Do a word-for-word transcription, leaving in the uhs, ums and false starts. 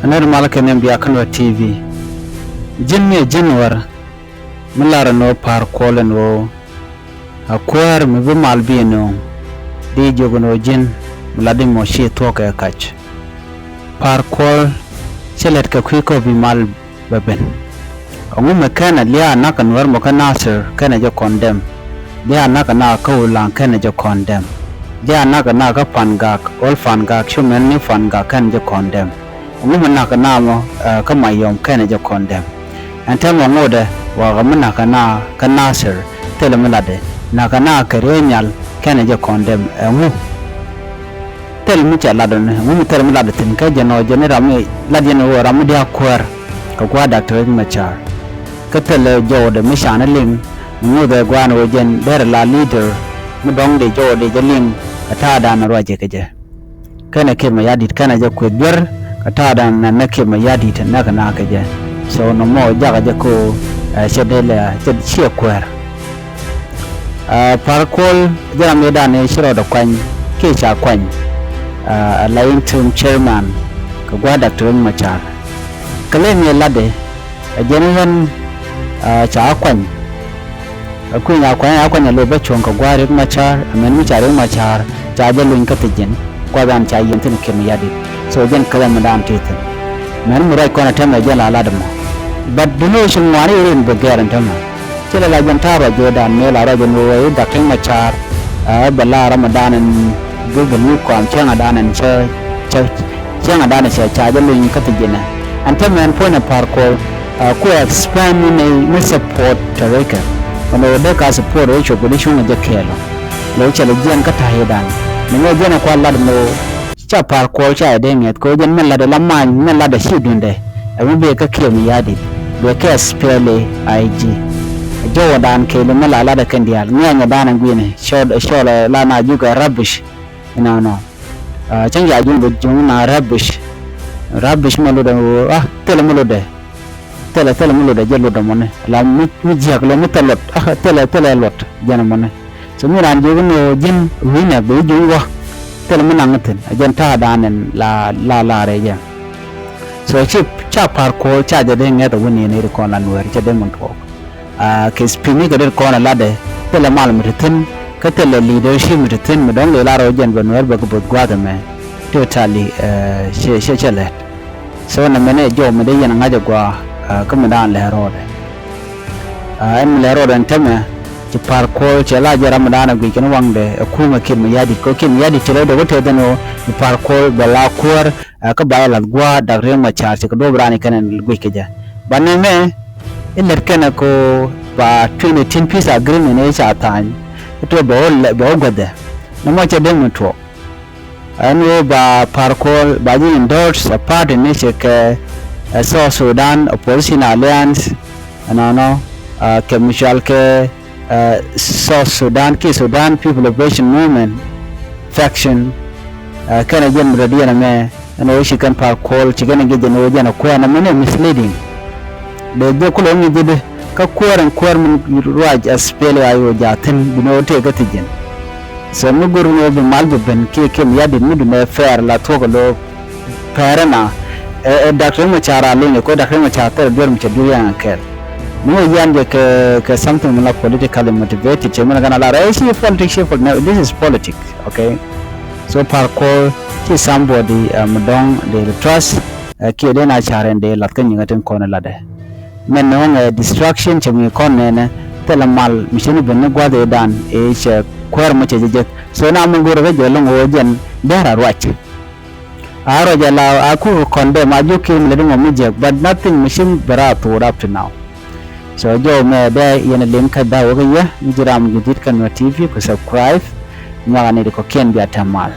Nɛr mal kɛ nhiam bia kä Nuɛr T V. Ji̱n mi ɛ ji̱n Nuɛr mi lar ɛn ɣöö Pa̱a̱r Kuɔl ɛn ɣöö a kuäär mi bi mal bi ɛn ɣöö di jiök ɛn ɣöö ji̱n mi lat di mɔ ci thuɔ̱k kɛ kac. Pa̱a̱r Kuɔl cɛ lɛt kɛ kui̱ kä bi mal bɛ ben. Ɛŋu mi kɛnɛ lia̱a̱ nakä Nuɛr mɔ kä Nasir kɛnɛ jɛ condemn. Lia̱a̱ nakä na kä Ulaŋ kɛnɛ jɛ condemn. Lia̱a̱ nakä na kä Pangak, Old Pangak, Cumɛn, New Pangak kɛnɛ jɛ condemn. Ɛŋu mi nakä na mɔ, eh, kä Mayom kɛnɛ jɛ condemn. Ɛn täämɛ ŋotdɛ wakä mi nakä na kä Nasir thilɛ mi latdɛ. Nakä na kɛ Riey Nhial kɛnɛ jɛ condemn. Ɛŋu? Thil mi cɛ lat ɔni, ŋu mi thil mi lat thi̱n kä jɛn ɔ jɛn ram mi lat jɛn ɣöö ram mi dia̱a̱k kuäär kɛ gua̱a̱r Doctor Riek Machar. Kä thil jɔwdɛ mi canɛ liŋ mi ŋuth ɛ gua̱a̱n ɣöö jɛn derɛ la leader mi dɔ̱ŋ dee jɔwdɛ jɛ liŋ kɛ ta̱a̱dan ruacɛ kɛ jɛ. Kɛnɛ Kiir Mayardit kɛnɛ jɛ kueth duer kɛ ta̱a̱dan nɛ Kiir Mayardit nɛkɛ na kɛ jɛ. So nɔmɔ jakä jɛ ko, eh, cɛ dee lɛ cɛ ciɛ kuäär. Ah, Pa̱a̱r Kuɔl jɛ ram mëëdan i̱ ci rɔɔdɛ kuany kiɛ ca kuany. Ah, a la interim chairman kɛ gua̱a̱r Doctor Riek Machar. Kɛ lɛ mëë latdɛ ɛ jɛn i̱ ɣän, ah, ca kuany. Ɛ kui̱ny a kuany a kuany a lɛ bä cuɔ̱ŋ kɛ gua̱a̱r Riek Machar, ɛ mɛn mi ca Riek Machar ca jɛ luny kä thi̱ji̱n. Gua̱a̱r dan ca yiɛn thi̱n Kiir Mayardit. So jɛn kɛ lɛ mëëdan ti thi̱n. Mɛn mi ruac kɔn ɛ tɛmɛ jɛn la latdɛ mɔ. But duŋni ci ŋuani irin bi gɛr ɛn tɛmɛ. Ci lɛ la jɛn ta̱a̱ ruac jɛ dan mëë la ruac jɛn wee i̱ Doctor Riek Machar, ɛ bɛ la ramadan ɛn bi bi ni kɔam cäŋ a dan ɛn cä cä cäŋ a dan cɛ ca jɛ luny kä thi̱ji̱n ɛ. Ɛn täämɛ ɛn puɔ̱ny ɛ Pa̱a̱r Kuɔl, ɛ ku expand ni ni support tɛ rikɛ. Ɛn ɣöö dee ka support rɛ cop kɛ di cuŋ ɛ jɛ kɛɛl ɔ. Lɛ cɛ lɛ jiɛn kä ta̱a̱ i̱ dan. Ni ŋäc jɛn ɛ kua̱r lat ɛn ɣöö Ca Pa̱a̱r Kuɔl ca jɛ dee ŋɛth kɛ ɣöö jɛn min latdɛ la ma̱a̱ny min latdɛ ci duundɛ. Ɛ mi bëë kä Kiir Mayardit bëë kɛ SPLA-IG. Jɔwä dan kɛɛli mi la latdɛ kɛn diaal ŋɛɛnyɛ dan ɛ gui̱ni cɔl cɔl la na jukɛ rubbish. Inɔnɔ. Ah, cäŋ ca juŋ bɛ juŋ na rubbish. Rubbish mɛ lotdɛ ɣöö ah thilɛ mi lotdɛ. Thilɛ thilɛ mi lotdɛ jɛ lotdɛ mɔni la mi mi jiäk lɔ mi thilɛ lot ah thilɛ thilɛ lot jɛn mɔni. So mi raan jiök ni ɣöö ji̱n wi̱i̱ nɛk bi ji̱ jiök wä thilɛ mi naŋ thi̱n ɛ jɛn ta̱a̱ da̱a̱n ɛn la la la rɛy jɛ. So ci ca Pa̱a̱r Kuɔl ca jɛ dee ŋɛth ɛ wä ni ni ri kɔn la Nuɛɛr cɛ dee min tuɔɔk. Ah, kɛ speech mi kɛ dee kɔn ɛ latdɛ thilɛ mal mi ti thi̱n kä thilɛ leadership mi ti thi̱n mi dɔ̱ŋ dee lar ɣöö jɛn bɛ Nuɛɛr bɛ kɛ bo̱th gua̱a̱th ɛmɛ. Totally, eh, cɛ cɛ cɛ lɛt. So nɛ mɛnɛ jɔw mi dee yɛn ŋa̱c ɛ gua̱a̱, ah, kä mi da̱a̱n lɛ rɔɔdɛ. Ah, ɛn mi lɛ rɔɔdɛ ɛn täämɛ ci Pa̱a̱r Kuɔl cɛ la jɛ ram mi da̱a̱n ɛ guic kɛn waŋdɛ ɛ kumɛ Kiir Mayardit kɛ Kiir Mayardit cɛ lɛ dee wä tɛth ɛn ɣöö ci Pa̱a̱r Kuɔl bɛ la kuäär, ah, kä ba yɛ la̱th gua̱a̱ Dak Riek Machar ci kɛ duɔ̱p raan i̱ kɛn ɛn guic kɛ jɛ. Ba nɛmɛ i̱ lät kɛn ɛ ko ba twenty eighteen peace agreement i̱ ca tha̱a̱ny i̱ tuɔɔk bɛ wä lɛ bɛ wä guäthdɛ. Nɔmɔ cɛ dee mi tuɔɔk. Ɛn ɣöö ba Pa̱a̱r Kuɔl ba ji̱ endorse a party ni cɛ kɛ, eh, South Sudan Opposition Alliance, ɛnɔnɔ, ah, kɛ mi cɔal kɛ, eh, South Sudan kiɛ Sudan People Liberation Movement faction, eh, kɛnɛ jɛn mi dɔ̱diɛn ɛmɛ, ɛn ɣöö ci kɛn Pa̱a̱r Kuɔl ci kɛn ɛ jɛ jɛn ɣöö jɛn ɛ kuɛɛn ɛmɛn ɛ misleading. Dee jɛ kulɛ ŋi̱c jɛ di. Kä kuäär ɛn kuäär min ruac SPLA-IO jaathin bi ni ɣöö tëë kä thi̱ji̱n. So mi go̱r ni ɣöö bi mal bi ben kiɛ Kiir Mayardit mi dun ɛ fair la thuɔ̱k ɛ lo̱o̱k pɛrɛ na. Ɛ, ɛ Dak Riek Machar a lony ɛ ko̱ Dak Riek Machar thɛr duer mi cɛ duer yan kɛl. Mi ɣöö yan jɛ kɛ, kɛ something mi la politically motivated cɛ mi la gana la rɛ ci politics ci pol-, no, this is politics, okay? So Pa̱a̱r Kuɔl ci somebody, uh, mi dɔ̱ŋ dee trust, uh, kiɛ dee na ca̱r ɛn dee lath kä nyiŋä tin kɔn latdɛ. Mɛn ni ɣɔ̱ŋɛ distraction cɛ mi kɔn nɛnɛ thilɛ mal mi cini ben ni gua̱th ëëdan ëë cɛ kuäär mɔ cɛ jɛ jek. So na mi go̱rɛ kä jɛ lo̱ŋ ɣöö jɛn dɛr a ruac. A ruac a la a kuk kɔn dee ma jiök kiɛ mi lɛ di ŋɔ mi jek, but nothing mi cin bɛ ra thuut up to now. So jɔw mɛ dee yɛn a lim kä dhawä kä yɛ mi ji̱ ram mi ji̱ dit kä Nuer T V ku subscribe. Nyuak a ni di kɔ̱kiɛn bia tɛm mal.